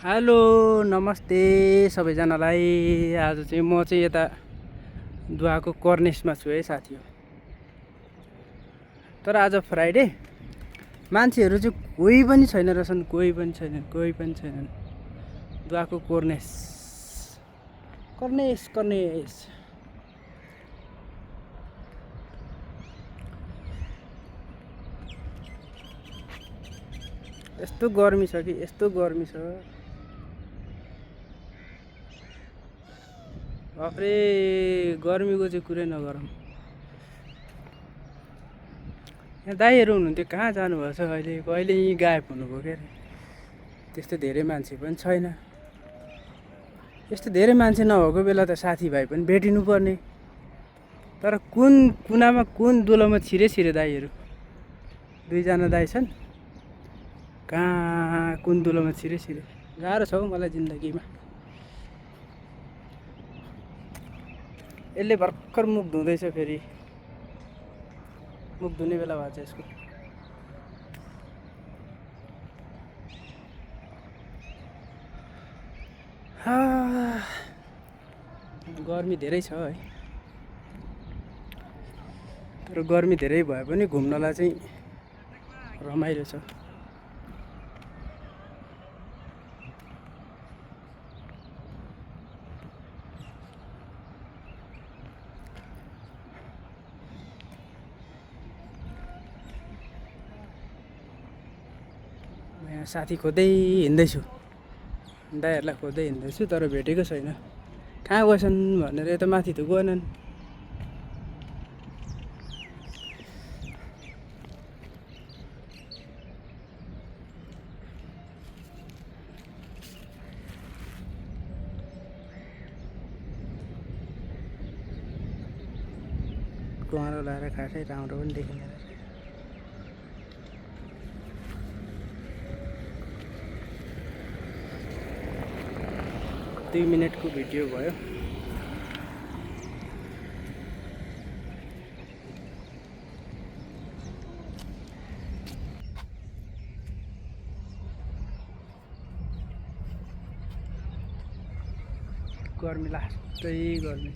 Hello नमस्ते सबैजनालाई। आज चाहिँ म चाहिँ यता दुवाको कर्नेसमा छु है साथी हो। तर आज फ्राइडे मान्छेहरू चाहिँ कोही पनि छैन रहेछन्, कोही पनि छैनन्। दुवाको कर्नेस कर्नेस कर्नेस यस्तो गर्मी छ कि यस्तो गर्मी छ, बाफ्रे गर्मीको चाहिँ कुरै नगरौँ। यहाँ दाइहरू हुनुहुन्थ्यो, कहाँ जानुभएछ अहिले? कहिले यहीँ गायब हुनुभयो क्या अरे। त्यस्तो धेरै मान्छे पनि छैन। यस्तो धेरै मान्छे नभएको बेला त साथीभाइ पनि भेटिनु पर्ने। तर कुन कुनामा कुन दुलोमा छिरे दाइहरू दुईजना दाइ छन्, कहाँ कुन दुलोमा छिरे गाह्रो छ हौ मलाई जिन्दगीमा। यसले भर्खर मुख धुँदैछ, फेरि मुख धुने बेला भएको छ यसको। गर्मी धेरै छ है, तर गर्मी धेरै भए पनि घुम्नलाई चाहिँ रमाइलो छ। म यहाँ साथी खोज्दै हिँड्दैछु, दाइहरूलाई खोज्दै हिँड्दैछु, तर भेटेको छैन। कहाँ गएछन् भनेर यता माथि त गएनन्। कुहारो लाएर खासै राम्रो पनि देखिँदैन रहेछ। 2 मिनटको भिडियो भयो। गर्मी लास्टै गर्मी।